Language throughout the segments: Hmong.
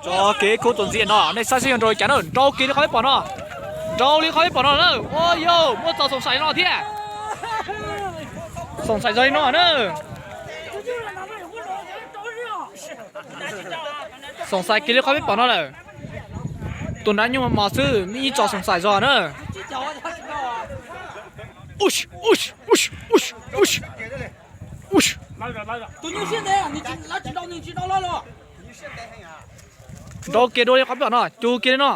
Tso kev khuv tuam ntxias no, nej saib seb yuav nrau li cas na, nrau kiag li qhov peb pom no. Nrau li qhov peb pom no na, ua yau, muaj txoj xoom xaim no thiab. Xoom xaim zog li no na. Xoom xaim kiag li qhov peb pom no lawm. Tus nrab nyuj mos xwb, ib txoj xoom xaim zog na. Nrau kiag dua li qhov peb pom no, cug kiag li no.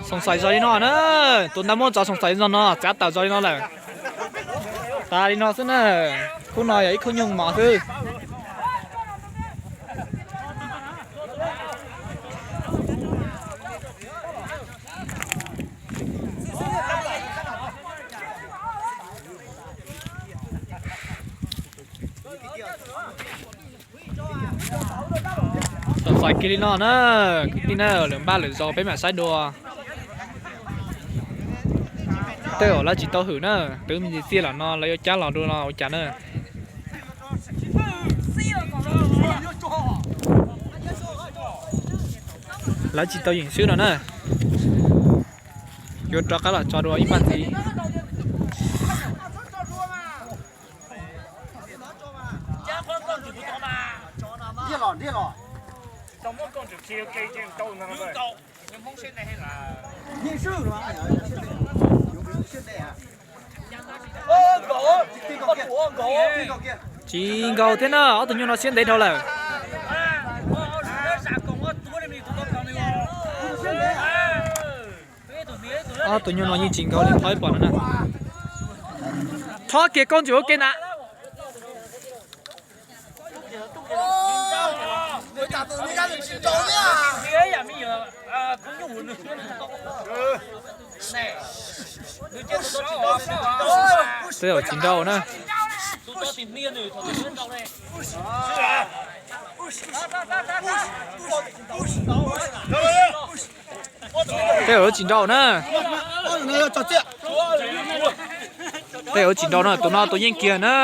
Xoom xaim zog li no na, tus nrab muab txoj xoom xaim zog no txav tawm zog li no lawm. Tas li no xwb na, khub no yog ib khub nyuj mos xwb. Xoom xaim kiag li no na, kwv tij na, lawv npaj lawm zog peb mam saib dua. Tej zaum lawv tsis tau hwm na, twb me ntsis txiaj los no lawv yuav cab los dua no ua cas na. Lawv tsis tau yeem swb no na. Yuav rov qab los tso dua ib npaj ntxiv. Tsis nkaus thiab na, ob tug nyuj no siab ntev dhau lawm. Ob tug nyuj no yeej tsis nkaus li qhov peb pom no na. Rho kiag koj ntxim ua ke na. Tej zaum tsis nrau na. Tej zaum tsis nrau na. Tej zaum tsis nrau na, tus no tus yeej kiag na.